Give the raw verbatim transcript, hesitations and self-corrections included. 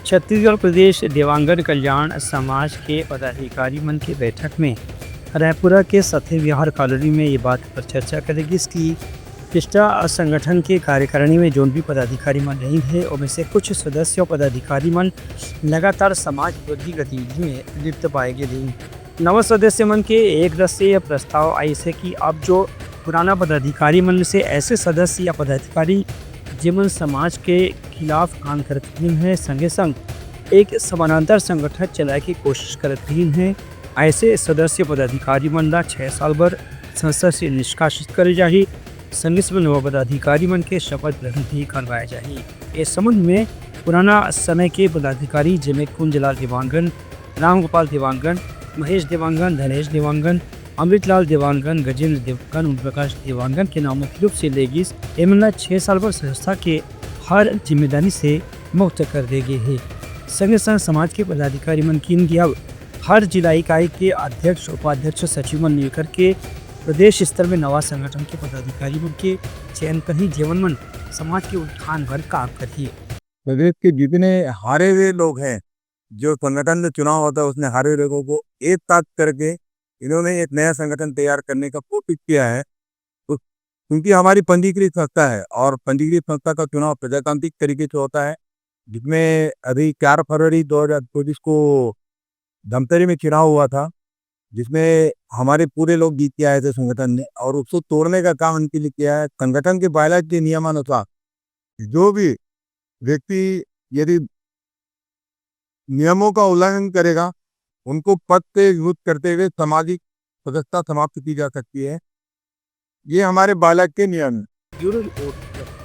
छत्तीसगढ़ प्रदेश देवांगन कल्याण समाज के पदाधिकारी मन के बैठक में रायपुरा के सत्य विहार कॉलोनी में ये बात पर चर्चा करे गिस कि पिछला संगठन के कार्यकारिणी में जोन भी पदाधिकारी मन रहिन हे, ओमे से कुछ सदस्य अउ पदाधिकारी मन लगातार समाज विरोधी गतिविधि में लिप्त पाए गे रहिन। नवा सदस्य मन के एक रस से यह प्रस्ताव आइस हे कि अब जो पुराना पदाधिकारी मन से ऐसे सदस्य या पदाधिकारी जेमन समाज के खिलाफ काम करत रहिन हे, संगे संग एक समानांतर संगठन चलाए के कोशिश करत रहिन हे, ऐसे सदस्य पदाधिकारी मन ला छह साल बर संस्था से निष्कासित करे जाही। संगे संग नवा पदाधिकारी मन के शपथ ग्रहण भी करवाया जाही। इस संबंध में पुराना समय के पदाधिकारी जेमे कुंजलाल देवांगन, रामगोपाल देवांगन, महेश देवांगन, धनेश देवांगन, अमृतलाल देवांगन, गजेंद्र देवांगन, ओम प्रकाश देवांगन के नाम मुख्य रूप से ले गिस। एमन ला छह साल बर संस्था के हर जिम्मेदारी से मुक्त कर दे गे हे। संगे संग समाज के पदाधिकारी मन किन कि अब हर जिला इकाई के अध्यक्ष, उपाध्यक्ष, सचिव मन मिलकर के प्रदेश स्तर में नवा संगठन के पदाधिकारी मन के चयन करही, जेमन मन समाज के उत्थान बर काम करही। प्रदेश के जितने हारे हुए लोग हैं, जो संगठन में चुनाव होता है उसमें हारे हुए लोगों को एक साथ करके इन्होंने एक नया संगठन तैयार करने का कोशिश किया है। उस, क्योंकि हमारी पंजीकृत संस्था है और पंजीकृत संस्था का चुनाव प्रजातांत्रिक तरीके से होता है, जिसमें अभी चार फरवरी दो हज़ार चौबीस को धमतरी में चुनाव हुआ था, जिसमें हमारे पूरे लोग जीत के आए थे संगठन ने, और उसको तोड़ने का काम इनके लिए किया है। संगठन के बायलॉज के नियमानुसार जो भी व्यक्ति यदि नियमों का उल्लंघन करेगा, उनको पद से विमुक्त करते हुए सामाजिक सदस्यता समाप्त की जा सकती है। ये हमारे बायलॉज के नियम हैं। Bureau report.